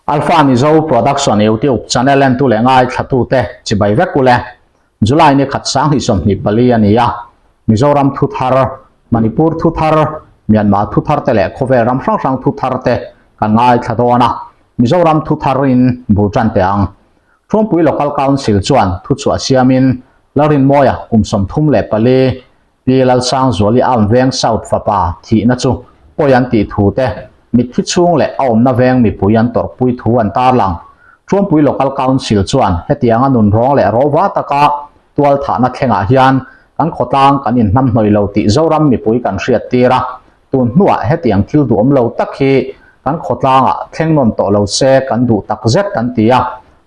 Alpha Mizo Production YouTube channel entu leh ngaithlatute chibai vek ule. July ni khat 2024 a ni a, Mizoram thu thar, Manipur thu thar, Myanmar thu thar te leh khawvel ram hrang hrang thu thar te kan ngaithla dawn a, Mizoram thu tharin bul tan teh ang. Thuampui Local Council chuan thuchhuah siamin Lalrinmawia kum 34, Pi Lalsangzuali Arm Veng South fapa thihna chu pawi an tih thu te, mitthi chhung leh a awmna veng mipui an tawrhpui thu an tarlang. Thuampui Local Council chuan hetianga nunrawng leh rawva taka tualthahna thlengah hian kan khawtlang kan inhnamhnawih lo tih Zoram mipui kan hriattir a, tun hnuah hetiang thil duhawm lo tak hi kan khawtlangah thleng nawn tawh lo se kan duh takzet an ti a,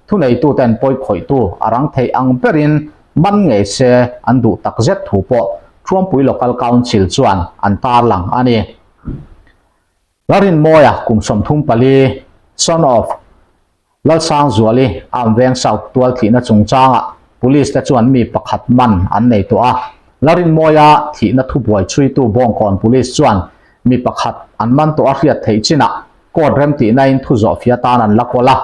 Thuneituten pawikhawihtu a rang theih ang berin man ngei se an duh takzet thu pawh Thuampui Local Council chuan an tarlang a ni. Lalrinmawia kum 34, son of Lalsangzuali, Armveng South tualthihna chungchangah Police te chuan mi pakhat man an nei tawh a. Lalrinmawia thihna thubuai chhuitu Bawngkawn Police chuan mi pakhat an man tawh a hriat theih chinah court remtihnain thu zawhfiah atan an la kawl a.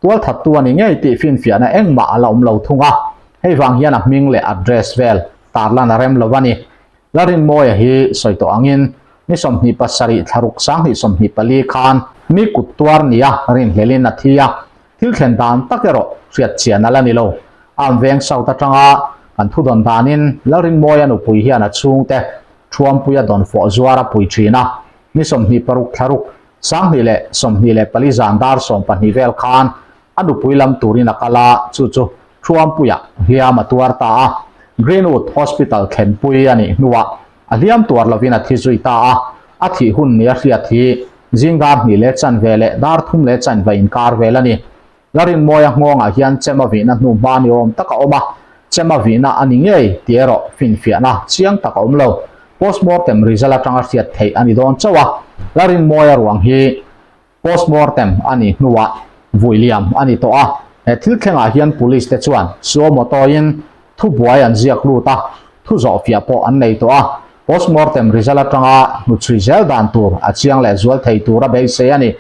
Tualthattu a ni ngei tih finfiahna engmah a la awm lo thung a, hei vang hian a hming leh address vel tarlan a rem lo a ni. Larinmawia hi sawi tawh angin ni 27 thlaruk 2024 khan mi kut tuar nia rinhlelin a thi a, thil thlen dan tak erawh hriat chian a la ni lo. Arm Veng South atanga kan thudawn danin Lalrinmawia nupui hian a chhungte Thuampuia dawnfawh zuar a pui thin a, ni 26 thlaruk 2024 zan dar 12 vel khan a nupui lam turin a kal a, chu chu Thuampuia hliam a tuar ta a. Greenwood Hospital thlenpui a nih hnuah a hliam tuar lovin a thi zui ta a, a thih hun nia hriat hi zing dar hnih leh chanve leh dar thum leh chanve inkar vel a ni. Larinmawia nghawngah hian chem a vihna hnu hma ni awm tak a awm a, chem a vihna a ni ngei tih erawh finfiahna chiang tak a awm lo. Postmortem result atanga hriat theih a ni dawn chauh a, Larinmawia ruang hi postmortem a nih hnuah vui liam a ni tawh a. He thil thlengah hian police te chuan suo motor-in thubuai an ziak lut a, thu zawhfiah pawh an nei tawh a. Postmortem result atanga hnuchhui zel dan tur a chiang leh zual thei tura beisei a ni.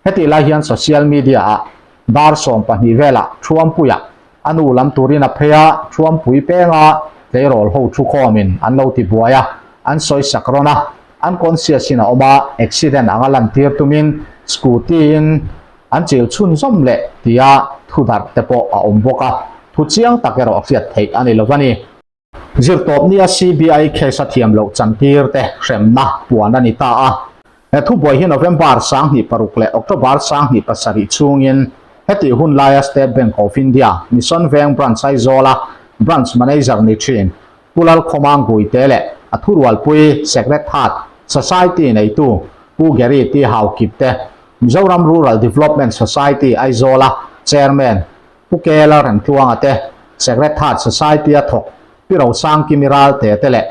Hetih lai hian social media ah dar 12 velah Thuampuia a nu lam turin a phei a, Thuampui penga tleirawl ho thukhawmin an lo ti buai a, an sawi sak rawn a, unconscious in a awm a, accident anga lantir tumin scooty in an chil chhunzawm leh tia thu darh te pawh a awm bawk a, thu chiang tak erawh hriat theih a ni lo a ni. Zirtawpnia CBI case a thiam loh chantir te hremna puan a ni ta a. He thubuai hi November 26 leh October 27 chhungin hetih hun laia State Bank of India, Mission Veng Branch Aizawla Branch Manager ni thin Pu Lalkhawma Guite leh a thurualpui Sacred Heart Society neitu Pu Gary T Haukip te, Mizoram Rural Development Society Aizawla Chairman Pu Kela Remtluanga te, Sacred Heart Society-a thawk Pi Rosangkimi Ralte te leh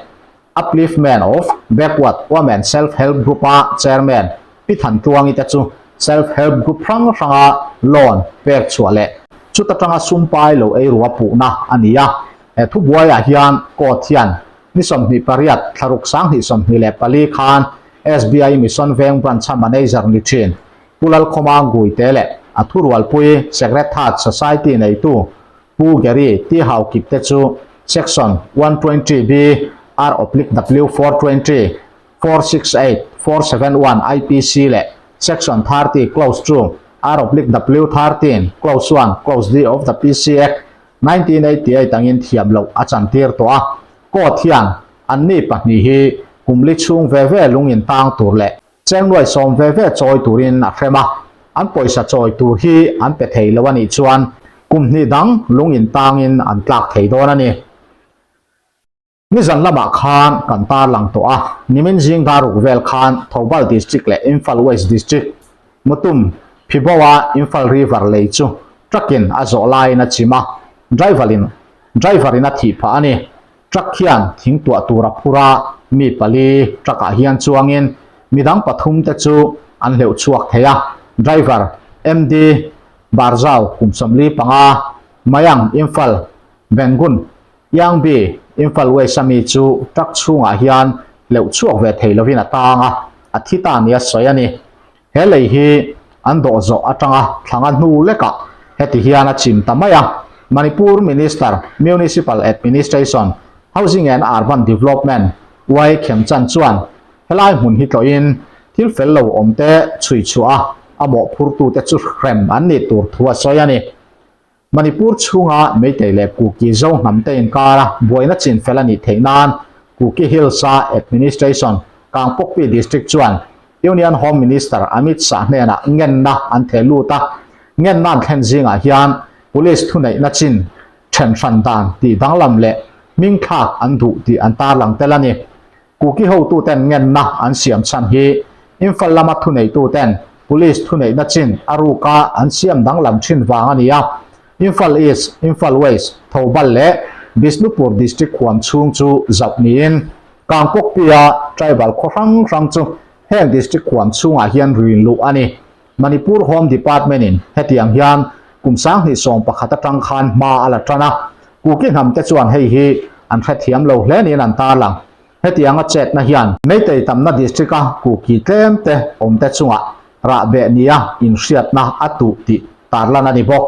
Upliftment of Backward Women Self Help Group-a Chairman Pi Thantluangi te chu Self Help Group hrang hranga loan pek chhuah leh chuta tanga sum pai lo ei rua puhna a ni a. He thubuaiah hian court hian ni 28 thlaruk 2024 khan SBI Mission Veng Branch-a Manager ni thin Pu Lalkhawma Guite leh a thurualpui Sacred Heart Society neitu Pu Gary T Haukip te chu Section 120B R/W 420, 468, 471 IPC leh Section 30 Clause 2 R/W 13 Clause 1 Clause D of the PC Act 1988 angin thiam loh a chantir tawh a. Court hian anni pahnih hi kum li chhung ve ve lung intang tur leh Chengnuai sawm ve ve chawi turin a hrem a, an pawisa chawi tur hi an pe thei lo a nih chuan kum hnih dang lung intangin an tlak thei dawn a ni. Nizan lamah khan kan tarlang tawh a, nimin zing daruk vel khan Thoubal District leh Imphal West District Mutum Phiboa Imphal River lei chu truck-in a zawh laiin a chim a, driver-in driver-in a thih phah a ni. Truck hian thing tuah tur a phur a, mi pali truck ah hian chuangin midang pathum te chu an hleuh chhuak thei a. Driver MD Barzau kum 45, Mayang Imphal Bengun Yangbi Imphal West a mi chu truck chhungah hian hleuh chhuak ve thei lovin a tang a, a thi ta nia sawi a ni. He lei hi an dawh zawh atanga thlanga hnu lekah heti hian a chim ta mai a, Manipur Minister, Municipal Administration, Housing and Urban Development, Y Khemchand chuan helai hmun hi tlawhin thil fel lo awm te chhui chhuah a, a mawhphurtute chu hrem an nih tur thu a sawi a ni. Manipur chhunga Meitei leh Kuki Zo hnamte inkara buaina chin fel a nih theih nan Kuki Hills-a Administration Kangpokpi District chuan Union Home Minister Amit Shah hnenah ngenna an theh lut a, ngenna an thlen zingah hian Police thuneihna chin then hran dan tih danglam leh hming thlak an duh tih an tarlang tel a ni. Kuki hotuten ngenna an siam chhan hi Imphal lama thuneituten Police thuneihna chin a ruka an siam danglam thin vang a ni a. Imphal East, Imphal West, Thoubal leh Bishnupur District huam chhung chu zauh niin Kangpokpia tribal khaw hrang hrang chu heng district huam chhungah hian rin luh a ni. Manipur Home Department-in hetiang hian kum 2011 atang khan hma a la tan a, Kuki hnamte chuan hei hi an hrethiam lo hle niin an tarlang. Hetianga chetna hian Meitei tamna district-a Kuki tlemte awmte chungah rahbeh nia inhriatna a tuh tih tarlan a ni bawk.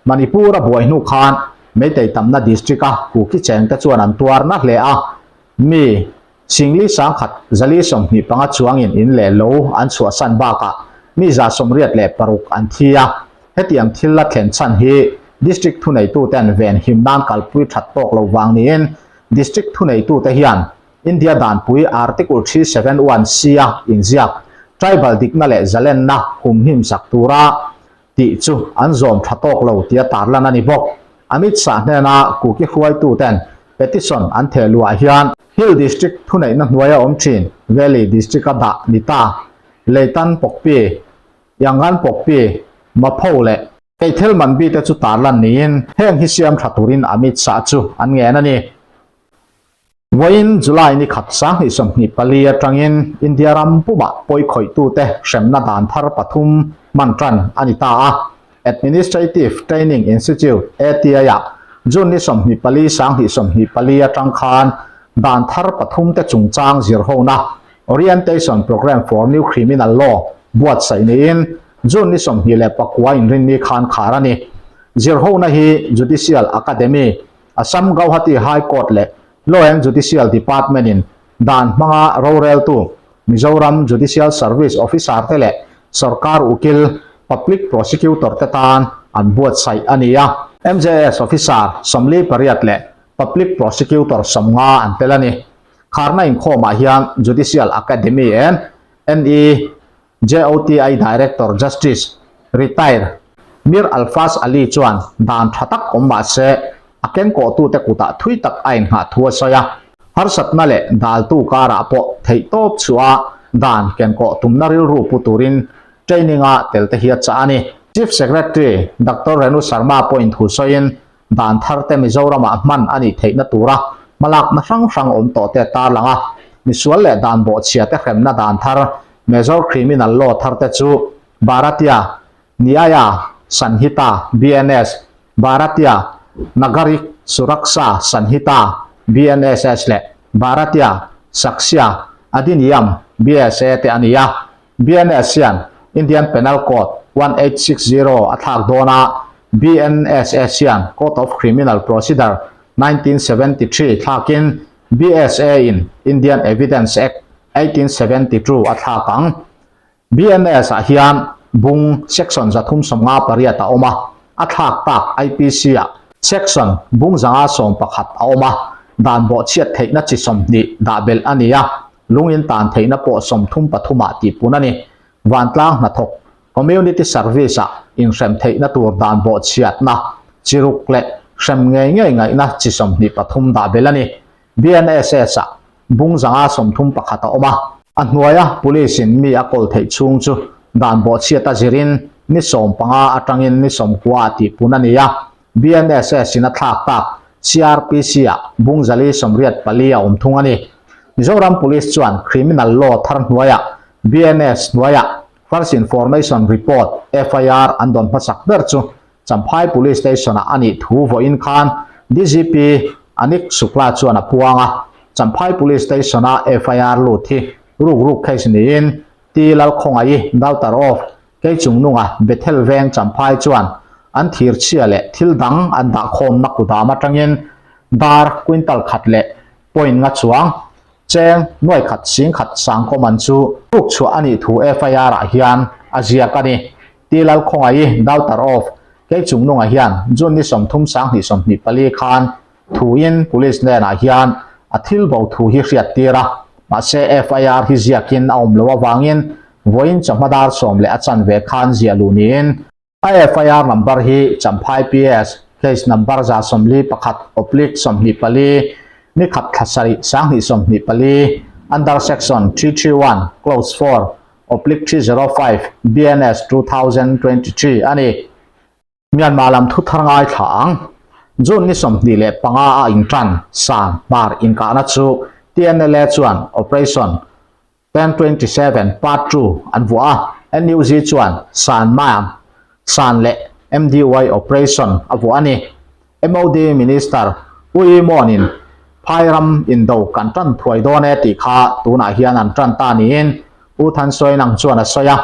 Manipur-a buai hnu khan Meitei tamna district-a Kuki chengte chuan an tuar na hle a, mi Singli 10,000 425 chuangin in leh lo an chhuahsan bakah mi 186 an thi a. Hetiang thil la thlen chhan hi District thuneituten venhim nan kalpui that tawk lo vang niin District thuneitute hian India danpui Article 371 C a inziak Tribal dikna leh zalenna humhim sak tura tih chu an zawm tha tawk lo tia tarlan a ni bawk. Amit Shah hnena Kuki hruaituten petition an theh luah hian Hill District thuneihna hnuaia awm thin Valley District-a dah ni ta, Leitan Pokpi, Yangan Pokpi, Mapho leh Keithel Manbi te chu tarlan niin heng hi siam tha turin Amit Shah chu an ngen a ni. Vawiin July ni khat 2024 atangin India ram pumah pawikhawih-tute hremna dan thar pathum hman tan a ni ta a. Administrative Training Institute, ATI, ah June ni 24 2024 atang khan dan thar pathumte chungchang zirhona, Orientation Programme for New Criminal Law, buatsaih niin June ni 29 inrinni khan khar a ni. Zirhona hi Judicial Academy, Assam Gauhati High Court leh Law and Judicial Department-in dan hmanga roreltu Mizoram Judicial Service Officer te leh Sorkar Ukil, Public Prosecutor te tan an buatsaih a ni a. MJS Officer 48 leh Public Prosecutor 50 an tel a ni. Kharna inkhawmah hian Judicial Academy and NE JOTI Director Justice, Retired, Mir Alfaz Ali chuan dan tha tak awm mah se a kenkawhtute kutah thui tak a inngah thu a sawi a. Harsatna leh daltu karah pawh theihtawp chhuah a dan kenkawh tumna rilru pu turin training-a tel te hi a chah a ni. Chief Secretary Doctor Renu Sharma pawhin thu sawiin dan tharte Mizoramah hman a nih theihna tura hmalakna hrang hrang awm tawh te tarlang a, misual leh dan bawhchhia te hremna dan thar, Major Criminal Law thar te chu Bharatiya Nyaya Sanhita, BNS, Bharatiya Nagarik Suraksha Sanhita, BNSS, leh Bharatiya Sakshya Adhiniyam, BSA, te a ni a. BNS hian Indian Penal Code 1860 a thlak dawn a, BNSS hian Code of Criminal Procedure 1973 thlakin BSA in Indian Evidence Act 1872 a thlak ang. BNS ah hian bung section 358 a awm a, a thlak tak IPC ah section bung 111 a awm a, dan bawhchhiat theihna chi 20 dah belh a ni a. Lung in tan theihna pawh 33 ah tihpun a ni. Vantlang hnathawk, Community Service, ah inhrem theihna tur dan bawhchhiatna, chi ruk leh hrem ngei ngei ngaihna chi 23 dah belh a ni. BNSS ah bung 131 a awm a. A hnuaia Police in mi a kawl theih chhung chu dan bawhchhiat a zirin ni 15 atangin ni 90 ah tihpun a ni a. BNSS in a thlak tak CrPC ah bung 484 a awm thung a ni. Mizoram Police chuan Criminal Law thar hnuaiah BNS hnuaiah First Information Report, FIR, an dawn hmasak ber chu Champhai Police Station ah a nih thu vawiin khan DGP Anik Shukla chuan a puang a. Champhai Police Station a FIR lut hi ruk ruk case niin T Lalkhawngaih, daughter of. Keichungnunga Bethel Veng Champhai chuan an thirchhia leh thil dang an dahkhawmna kudam atangin dar quintal khat leh point nga chuang cheng nuai khat sing khat sangkaw man chu ruk chhuah a nih thu FIR ah hian a ziak a ni. Ti Lalkhawngaih Daughter of Keichungnunga hian June ni 30 2024 khan Thuin Police hnenah hian a thil bo thu hi hriat tir a, mahse FIR hi ziakin a awm loh avangin vawiin chawhma dar sawm leh a chanve khan ziah luh niin a FIR number hi Champhai PS case number 141 oblique 24 ni khat thla sarih 2024 under section 331 clause 4 oblique 305 BNS 2023 a ni. Myanmar lam thu thar ngaithla ang. June ni 25 a intan San Hmar inkahna chu TNLA chuan Operation 1027 Part 2 an vuah a, NUG chuan San Mam San leh MDY Operation a vuah a ni. MOD Minister U Yi Mon-in Phai ram indo kan tan thuai dawn e tih kha tunah hian an tan ta niin U Than Soe Nang chuan a sawi a.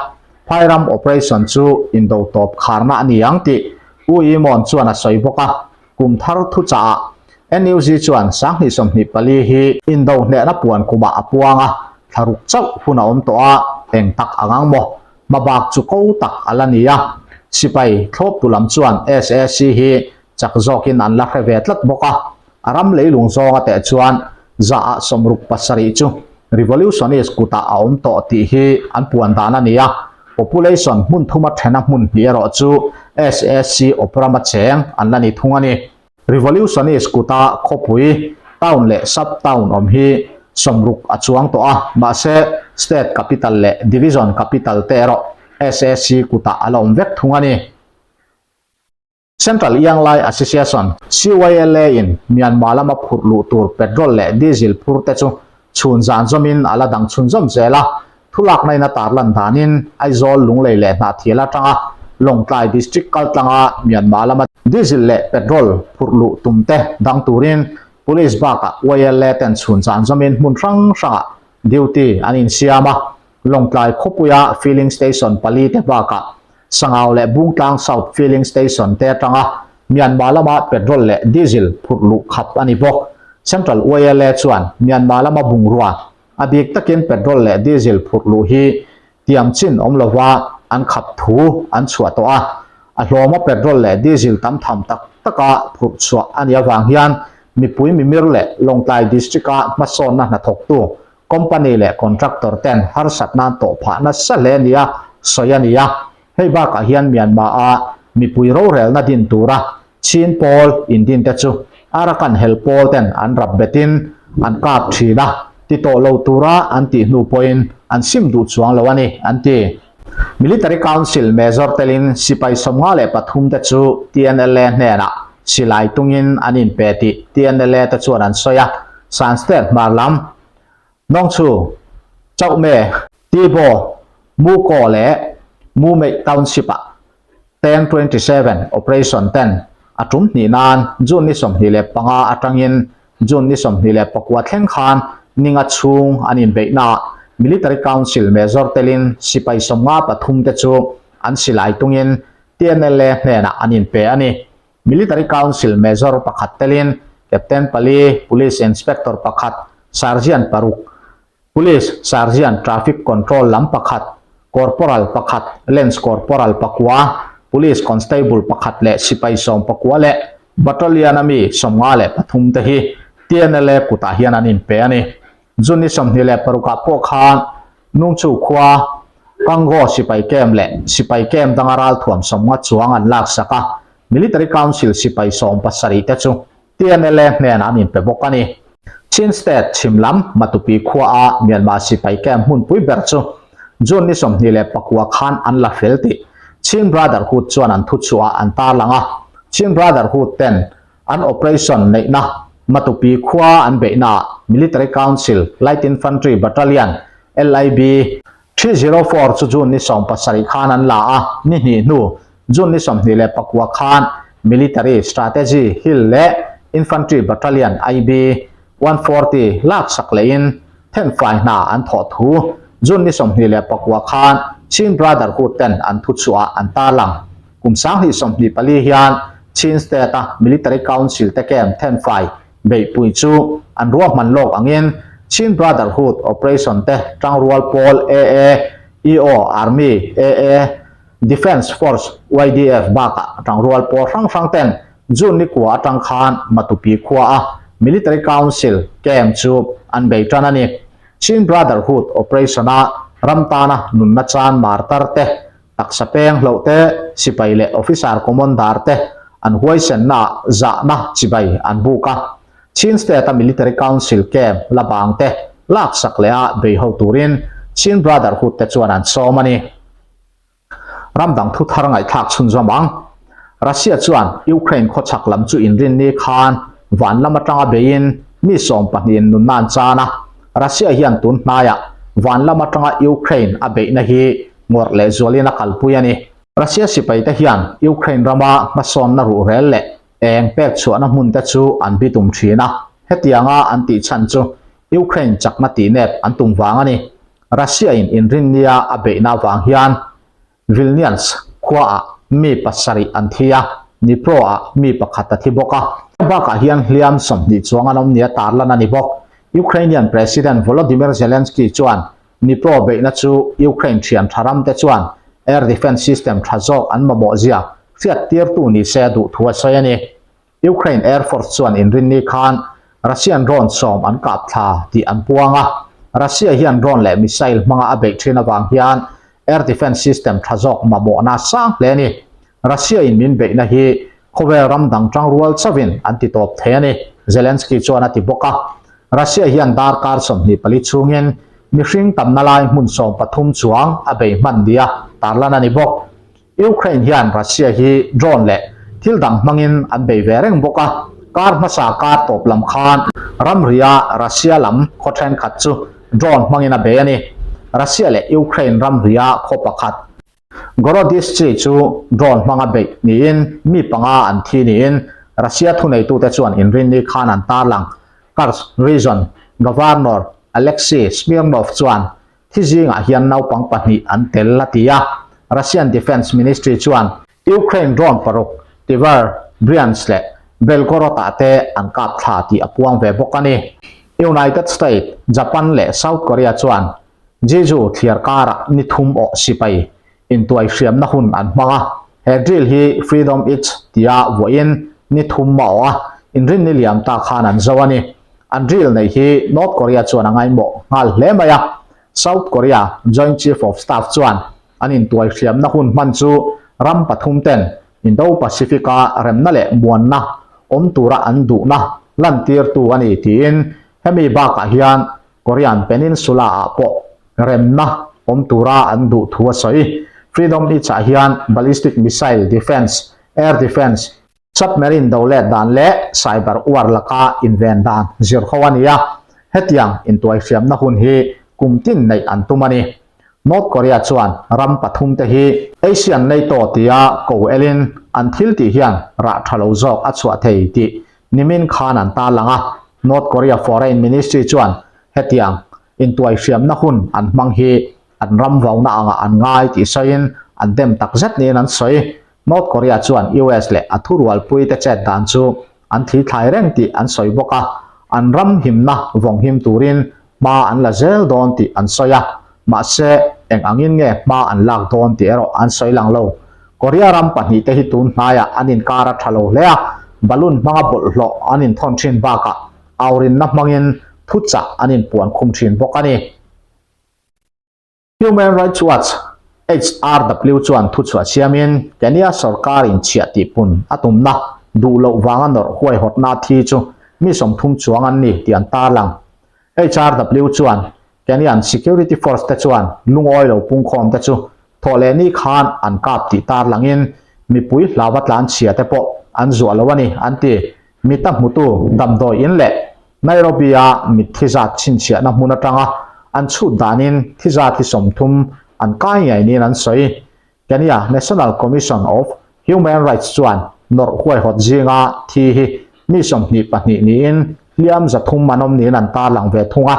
Phai ram operation chu indo tawp kharna a ni ang tih U Yi Mon chuan a sawi bawk a. Kum thar thuchahah NUG chuan 2024 hi indo hnehna puan kumah a puang a, thlaruk chauh hun a awm tawh a, eng tak ang ang maw? Hmabak chu ko tak a la ni a, sipai thlawptu lam chuan sac hi chak zawkin an la hre ve tlat bawk a, a ram leilung zawnga teh chuan zaah 67 chu revolutionist kutah a awm tawh tih hi an puan dan a ni a, population hmun thuma thena hmun hnih erawh chu sac awp rama cheng an la ni thung a ni. Revolutionist kuta khawpui, town leh sub-town awm hi 60 a chuang tawh a, mahse state capital leh division capital te erawh sac kutah a la awm vek thung a ni. Central Ianglai Association, CYLA, in Myanmar lama phurh luh tur petrol leh diesel phur te chu chhun zan zawmin a la dang chhunzawm zel a, Thulakna in a tarlan danin Aizawl Lunglei leh Hnahthial atanga Lawngtlai District kaltlanga Myanmar lama diesel leh petrol phurh luh tum te dang turin Police bakah YLA ten chhun zan zawmin hmun hrang hrangah duty an insiam a, Lawngtlai khawpuia filling station pali te bakah Sangau leh Bungtlang South filling station te atanga Myanmar lama petrol leh diesel phurh luh khap a ni bawk. Central YLA chuan Myanmar lama bungrua A bik takin petrol leh diesel phurh luh hi tiam chin awm lova an khap thu an chhuah tawh a, a hlawma petrol leh diesel tam tham tak taka phurh chhuah a nih avang hian mipui mimir leh Lawngtlai District-a hmasawnna hnathawktu company leh contractor ten harsatna an tawh phah nasa hle nia sawi a ni a. Hei bakah hian Myanmar-a mipui rorelna din tura Chin pawl indin te chu Arakan hel pawl ten an rap betin an kap thin a, ti tawh lo tura an tih hnu pawhin an sim duh chuang lo a ni, an ti. Military Council Major telin sipai 53 te chu TNLA hnenah silai tungin an inpe tih TNLA te chuan an sawi a, Shan State hmar lam Nongchu, Chauhme, Tibaw, Mukaw leh Mumeih Township-ah Tank 27 Operation ten a tum hnih nan June ni 25 atangin June ni 29 thleng khan ninga chhung an inbeihnaah Military Council Major telin sipai 53 te chu an silai tungin TNLA hnenah an inpe a ni. Military Council Major pakhat telin Captain pali, Police Inspector pakhat, Sergeant paruk, Police Sergeant Traffic Control lam pakhat, Corporal pakhat, Lance Corporal pakua, Police Constable pakhat leh sipai 19 leh Battalion a mi 53 te hi TNLA kutah hian an inpe a ni. June ni 26 ah pawh khan Nungchu khua Kangaw sipai camp leh sipai camp danga ralthuam 50 chuang an laksak a, Military Council sipai 17 te chu TNLA hnenah an inpe bawk a ni. Chin State chhim lam Matupi khuaa Myanmar sipai camp hmunpui ber chu June ni 29 khan an la fel tih Chin Brotherhood chuan an thuchhuah an tarlang a. Chin Brotherhood ten an operation neihna Matupi khua an beihnaah Military Council Light Infantry Battalion, LIB, 304 chu June ni 17 khan an la a, ni hnih hnu June ni 29 khan Military Strategy Hill leh Infantry Battalion, IB, 140 laksak lehin thenfai hna an thawh thu June ni 29 khan Chin Brotherhood ten an thuchhuah an tarlang. Kum 2024 hian Chin State-a Military Council te camp thenfai beihpui chu an ruahman lawk angin Chin Brotherhood Operation te tangrual pawl AA, EO, Army, AA, Defence Force, YDF, bakah tangrual pawl hrang hrang ten June ni kua atang khan Matupi khua a Military Council camp chu an bei tan a ni. Chin Brotherhood Operation a ram tana nunna chan martar te, taksa peng hloh te, sipai leh officer commander te an huaisenna ah zahna chibai an buk a. Chin State a Military Council camp la bang te laksak leh a bei ho turin Chin Brotherhood te chuan an sawm a ni. Ram dang thu thar ngaihthlak chhunzawm ang. Russia chuan Ukraine khawchhak lam chu inrinni khan van lam atanga beiin mi sawmpahnihin nunna an chan a. Russia hian tun hnaiah van lam atanga Ukraine a beihna hi ngawrh leh zualin a kalpui a ni. Russia sipaite hian Ukraine rama hmasawnna ruhrel leh eng pek chhuahna hmunte chu an bitum thin a. Hetianga an tih chhan chu Ukraine chakna tihnep an tum vang a ni. Russia-in inrinnia a beihna avang hian Vilnius khuaah mi pasarih an thi a, Dnipro-ah mi pakhat a thi bawk a. Bakah hian hliam 20 chuang an awm nia tarlan a ni bawk. Ukrainian President Volodymyr Zelensky chuan Dnipro beihna chu Ukraine thian tha ramte chuan air defence system tha zawk an mamawh zia hriattirtu ni se a duh thu a sawi a ni. Ukraine Air Force chuan inrinni khan Russian drone sawm an kap thla tih an puang a, Russia hian drone leh missile hmanga a beih thin avang hian air defence system tha zawk mamawhna sang hle a ni. Russia in min beihna hi khawvel ram dang tangrual chauhin an ti tawp thei a ni, Zelensky chuan a ti bawk a. Russia hian darkar 24 chhungin mihring tamna lai hmun 13 chuang a bei hman nia tarlan a ni bawk. Ukraine hian Russia hi drone leh thil dang hmangin an bei ve reng bawk a, kar hmasa kar tawp lam khan ramria Russia lam khaw thenkhat chu drone hmangin a bei a ni. Russia leh Ukraine ramria khaw pakhat Gorodishchi chu drone hmanga beih niin mi panga an thi niin Russia thuneitute chuan inrinni khan an tarlang. Kursk Region Governor Alexei Smirnov chuan Thi zingah hian naupang pahnih an tel a ti a, Russian Defence Ministry chuan Ukraine drone paruk Tver, Bryansk leh Belgorod-ah te an kap thla tih a puang ve bawk a ni. United States, Japan leh South Korea chuan Jeju thliar karah ni thum awh sipai intuai hriamna hun an hmang a, he drill hi Freedom Itch tia vuahin ni thum a awh a, inrinni liam ta khan an zo a ni. An drill neih hi North Korea chuan a ngaimawh nghal hle mai a, South Korea Joint Chief of Staff chuan an intuai hriamna hun hman chu ram pathum ten Indo-Pacific-a remna leh muanna awm tura an duhna lantirtu a ni tiin hemi bakah hian Korean Peninsula-ah pawh remna awm tura an duh thu a sawi. Freedom Itch-ah hian ballistic missile defense, air defense, submarine do let dan leh cyber war laka inven dan zir ho a ni a. Hetiang intuaihriamna hun hi kum tin neih an tum a ni. North Korea chuan ram pathum te hi Asian NATO tia ko elin an thil tih hian rah tha lo zawk a chhuah thei tih Nimin khan an tarlang a, North Korea Foreign Ministry chuan hetiang intuaihriamna hun an hmang hi an ram vauna angah an ngai tih sawiin an dem takzet niin an sawi. North Korea chuan US leh a thurualpuite chet dan chu an thlithlai reng tih an sawi bawk a, an ram himna vawng him turin hma an la zel dawn tih an sawi a, mahse eng angin nge hma an lak dawn tih erawh an sawi lang lo. Korea ram pahnihte hi tun hnaiah an inkar a tha lo hle a, balloon hmanga bawlhhlawh an inthawn thin bakah aurinna hmangin thuchah an inpuan khum thin bawk a ni. Human Rights Watch, HRW, chuan thuchhuah siamin Kenya sorkar inchhiah tihpun a tumna duh loh vanga nawrh huaihawtna thi chu mi 30 chuang an ni tih an tarlang. HRW chuan Kenyan Security Force te chuan lungawi lo pungkhawm te chu thawhleh ni khan an kap tih tarlangin mipui hlauva tlanchhia te pawh an zuah lo a ni an ti. Mita hmutu damdawi in leh Nairobi-a mitthi zat chhinchhiahna hmun atanga an chhut danin thi zat hi 30 an kai ngei niin an sawi. Kenya National Commission of Human Rights chuan nawrh huaihawt zinga thi hi mi 22 niin hliam 300 an awm niin an tarlang ve thung a.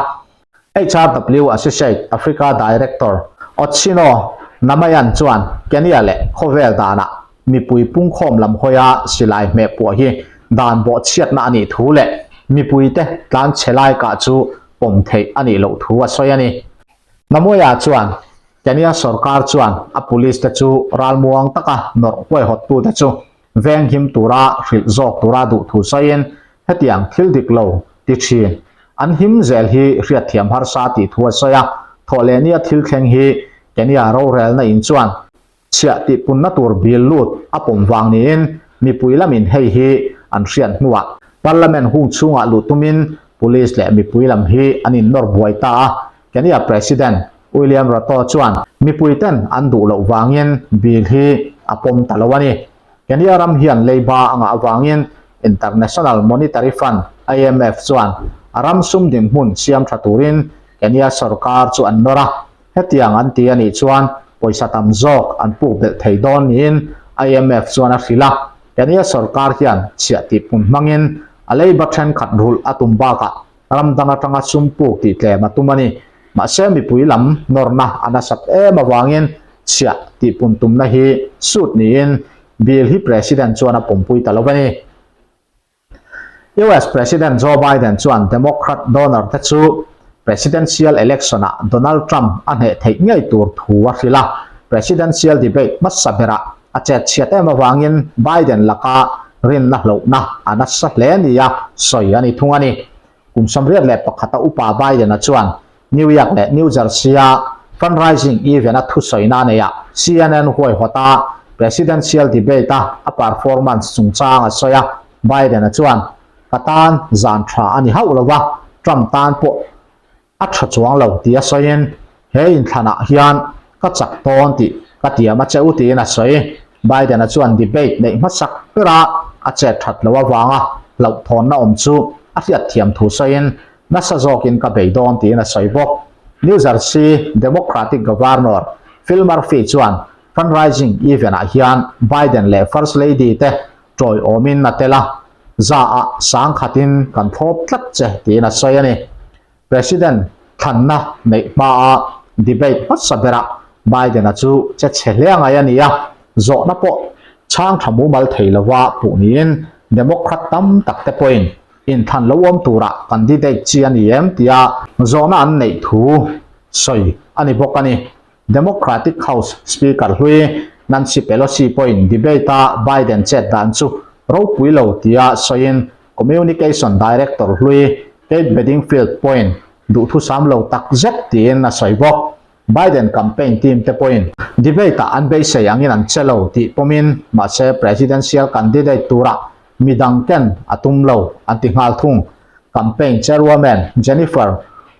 HRW Associate Africa Director Otsieno. Namayan chuan Kenya leh khawvel danah mipui pungkhawm lam hawia silai hmeh puah hi dan bawhchhiatna a nih thu leh mipuite tlanchhe lai kah chu pawm theih a nih loh thu a sawi a ni. Namoya chuan Kenya sorkar chuan a police te chu ralmuang taka nawrh huaihawttute chu venghim tura hrilh zawk tura duh thu sawiin hetiang thil dik lo ti thin an him zel hi hriatthiam harsa tih thu a sawi a. Thawhlehnia thil thleng hi Kenya rorelna in chuan chhiah tihpunna tur bil lut a pawm vang niin mipui lamin hei hi an hriat hnuah Parliament hung chhungah luh tumin Police leh mipui lam hi an innawr buai ta a, Kenya President William Ruto chuan mipuiten an duh loh vangin bill hi a pawm ta lo a ni. Kenya ram hian leiba a ngah avangin International Monetary Fund, IMF, chuan a ram sum dinhmun siam tha turin Kenya sorkar chu an nawr a, hetiang an ti a nih chuan pawisa tam zawk an puk belh thei dawn niin IMF chuan a hrilh a. Kenya sorkar hian chhiah tihpun hmangin a leiba thenkhat rulh a tum bakah ram dang atanga sum puk tih tlem a tum a ni. Mahse mipui lam nawrna a nasat em avangin chhiah tihpun tumna hi sut niin bill hi President chuan a pawmpui ta lo a ni. US President Joe Biden chuan Democrat donor te chu Presidential election ah Donald Trump a hneh theih ngei tur thu a hrilh a. Presidential debate hmasa berah a chet chhiat em avangin Biden laka rinna hlauhna a nasa hle nia sawi a ni thung a ni. Kum 81 a upa Biden-a chuan New York leh New Jersey-a fundraising event-a thusawina a neih ah CNN huaihawta presidential debate-a a performance chungchang a sawi a. Biden-a chuan, Ka tan zan tha a ni hauh lo va, Trump tan pawh a tha chuang lo tia sawiin, He inthlanah hian ka chak tawn tih ka tiam a che u tiin a sawi. Biden-a chuan debate neih hmasak bera a chet that loh avanga hlauhthawnna awm chu a hriatthiam thu sawiin, Nasa zawkin ka bei dawn tiin a sawi bawk. New Jersey Democratic Governor Phil Murphy chuan fundraising event-ah hian Biden leh First Lady te tawiawmin a tel a, za ah sangkhatin kan thlawp tlat che tiin a sawi a ni. President thlanna neih hmaa debate hmasa berah Biden-a chu che chhe hle ngai a ni a, zawhna pawh chhang tha mumal thei lova puh niin Democrat tam tak te pawhin inthlan lo awm tura candidate chi a ni em tia zawhna an neih thu sawi a ni bawk a ni. Democratic House Speaker hlui Nancy Pelosi pawhin debate-a Biden chet dan chu ropui lo tia sawiin Communication Director hlui Kate Bedingfield pawhin duhthusam lo tak zet tiin a sawi bawk. Biden campaign team te pawhin debate-ah an beisei angin an che lo tih pawmin mahse presidential candidate tura midang ken a tum lo an ti nghal thung. Campaign chairwoman Jennifer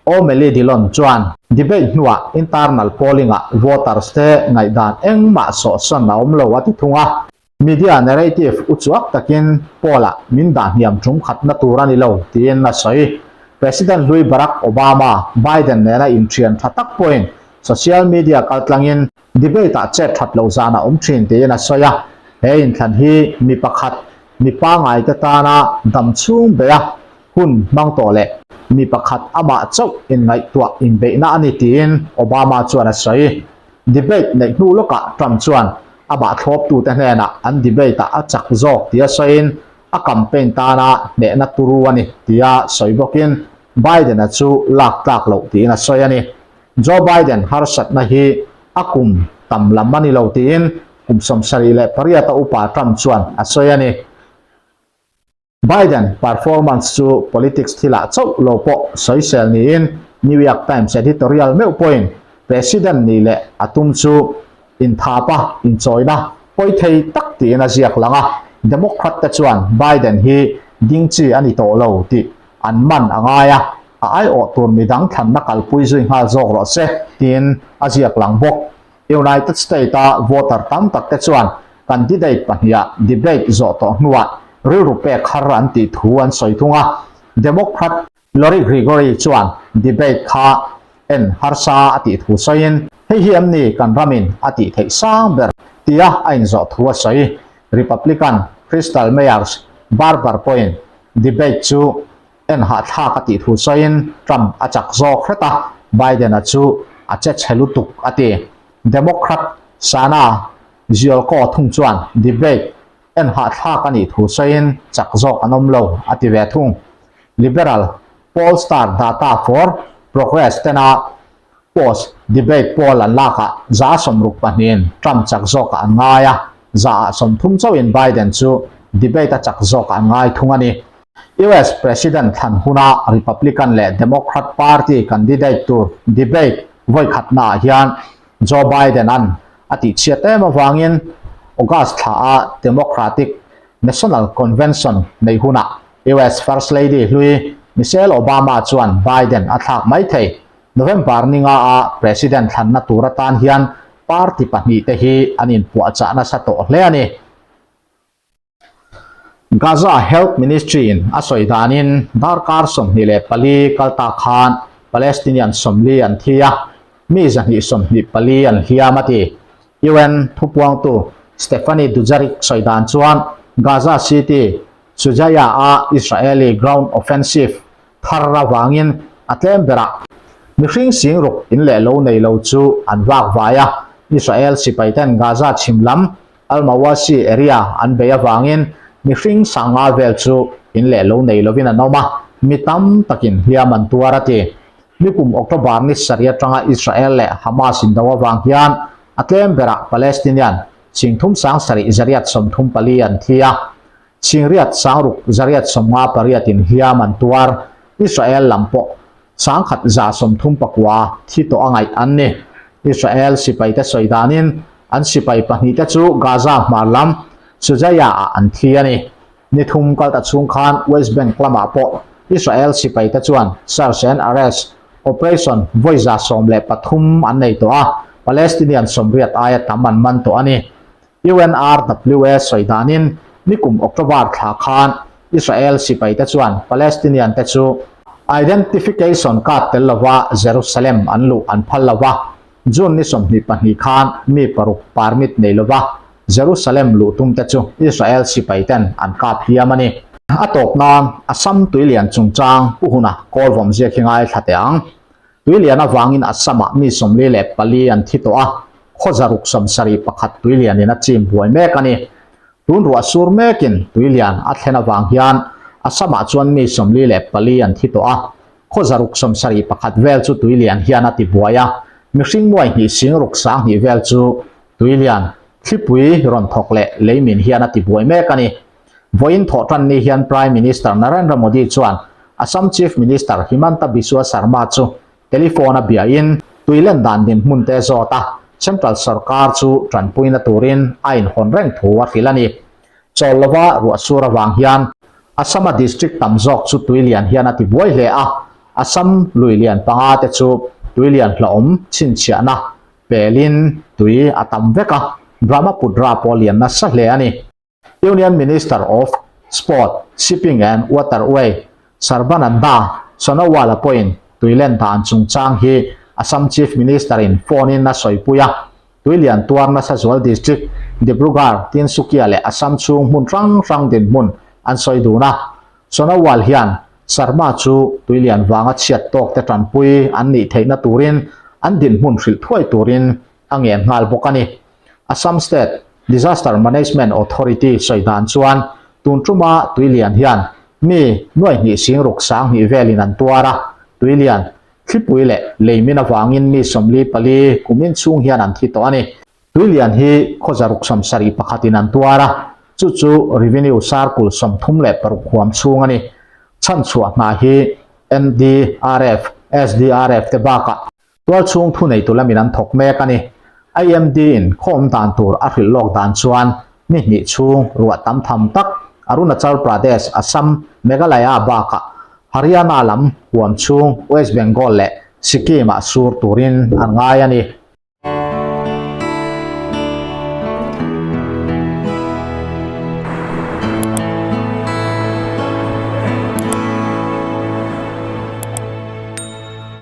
O'Malley Dillon chuan debate hnuah internal polling-ah voters te ngaihdan engmah sawhsawn a awm lo a ti thung a. Media narrative uchuak takin poll-ah min dah hniam tum khatna tur a ni lo tiin a sawi. President hlui Barack Obama, Biden nena inthian tha tak pawhin social media kaltlangin Debate-ah chet that loh zan a awm thin tiin a sawi a, he inthlan hi mi pakhat, mi pangaite tana dam chhung beia hun hmang tawh leh mi pakhat amah chauh inngaihtuah inbeihna a ni tiin Obama chuan a sawi. Debate neih hnu lawkah Trump chuan amah thlawptute hnenah an debate-ah a chak zawk tia sawiin a campaign tana hnehna turu a ni tia sawi bawkin Biden-a chu lak tlak loh tiin a sawi a ni. Joe Biden harsatna hi a kum tam lam a ni lo tiin kum 78 a upa Trump chuan a sawi a ni. Biden performance chu politics thilah chauh lo pawh sawisel niin New York Times editorial meuh pawhin President nih leh a tum chu inthapa inchawina pawi thei tak tiin a ziak lang a, Democrat te chuan Biden hi ding chi a ni tawh lo tih an man a ngai a. A aiawh tur midang thlanna kalpui zui nghal zawk rawh se, tiin a ziak lang bawk. United State-a voter tam tak te chuan candidate pahniha debate zawh tawh hnuah rilru pek har an tih thu an sawi thung a. Democrat Lori Gregory chuan debate kha en harsa a tih thu sawiin, Hei hi em ni kan ramin a tih theih sang ber? tia a inzawh thu a sawi. Republican Crystal Meyers Barber pawhin debate chu En hahthlak a tih thu sawiin Trump a chak zawk hret a, Biden-a chu a che chhe lutuk a ti. Democrat Sana Ziolko thung chuan debate en hahthlak a nih thu sawiin chak zawk an awm lo a ti ve thung. Liberal pollster Data for Progress tena post debate poll an lakah 62%-in Trump chak zawkah an ngai a, 30% chauhin Biden chu debate a chak zawkah an ngai thung a ni. US President thlan huna Republican leh Democrat Party candidate tur debate vawi khatnaah hian Joe Biden-a'n a tihchhiat em avangin August thlaah Democratic National Convention nei hunah US First Lady hlui Michelle Obama chuan Biden a thlak mai thei. November ni nga a President thlanna tur atan hian party pahnihte hi an inpuahchah nasa tawh hle a ni. Gaza Health Ministry-in a sawi danin darkar 24 kal ta khan Palestinian 40 an thi a, mi 124 an hliam a ti. UN thupuangtu Stephane Dujarric sawi dan chuan Gaza City, Shujaiya-a Israeli ground offensive thar avangin a tlem berah mihring sing ruk in leh lo nei lo chu an vak vai a, Israel sipaiten Gaza chhim lam Al-Mawasi area an bei avangin mihring sanga vel chu in leh lo nei lovin an awm a, mi tam takin hliam an tuar a ti. Nikum October ni sarih atanga Israel leh Hamas indo avang hian a tlem berah Palestinian 37,834 an thi a, 66,858 in hliam an tuar. Israel lam pawh 1,139 thi tawh a ngaih an ni. Israel sipaite sawi danin an sipai pahnihte chu Gaza hmar lam Shujaiya-ah an thi a ni. Ni thum kal ta chhung khan West Bank lamah pawh Israel sipaite chuan search and arrest operation vawi 13 an nei tawh a, Palestinian 80 aia tam an man tawh a ni. UNRWA sawi danin nikum October thla khan Israel sipaite chuan Palestinian te chu identification card tel lova Jerusalem an luh an phal lova, June ni 22 khan mi paruk permit nei lova Jerusalem luh tum te chu Israel sipaiten an kap hliam a ni. A tawp nan Assam tuilian chungchang pu huna kawlvawm ziak hi ngaithla teh ang. Tuilian avangin Assam-ah mi 44 an thi tawh a, khaw 671 tuilianin a chim buai mek a ni. Tun ruah sur mekin tuilian a thlen avang hian Assam-ah chuan mi 44 an thi tawh a, khaw 671 vel chu tuilian hian a ti buai a, mihring nuai hnih sing ruk sang hnih vel chu tuilian thlipui rawn thawk leh leimin hian a ti buai mek a ni. Vawiin thawhtan ni hian Prime Minister Narendra Modi chuan Assam Chief Minister Himanta Biswa Sarma chu telephone a biain tuilen dan dinhmun te zawt a, Central sorkar chu tanpuina turin a inhawn reng thu a hrilh a ni. Chawl lova ruah sur avang hian Assam-a district tam zawk chu tuilian hian a ti buai hle a, Assam lui lian panga te chu tuilian hlauhawm chhinchhiahna pelin tui a tam vek a, Brahmaputra pawh lian nasa hle a ni. Union Minister of Sport, Shipping and Waterway Sarbananda Sonowal-a pawhin tuilen dan chungchang hi Assam Chief Minister-in phone-in a sawipui a, tuilian tuar nasa zual district Dibrugarh, Tinsukia leh Assam chhung hmun hrang hrang dinhmun an sawi dun a. Sonowal hian Sarma chu tuilian vanga chhiat tawkte tanpui an nih theihna turin an dinhmun hrilh thuai turin a ngen nghal bawk a ni. Assam State Disaster Management Authority sawi dan chuan tun tuma tuilian hian mi nuai hnih sing ruk sang hnih velin an tuar a, tuilian, thlipui leh leimin avangin mi 44 kumin chhung hian an thi tawh a ni. Tuilian hi khaw 671-in an tuar a, chu chu Revenue Circle 36 huam chhung a ni. Chhanchhuah hna hi NDRF, SDRF te bakah Tualchhung thuneitu lamin an thawk mek a ni. IMD in khawm dan tur a hrilh lawk dan chuan ni hnih chhung ruah tam tham tak Arunachal Pradesh, Assam, Meghalaya bakah Haryana lam huam chhung West Bengal leh Sikkim ah sur turin an ngai a ni.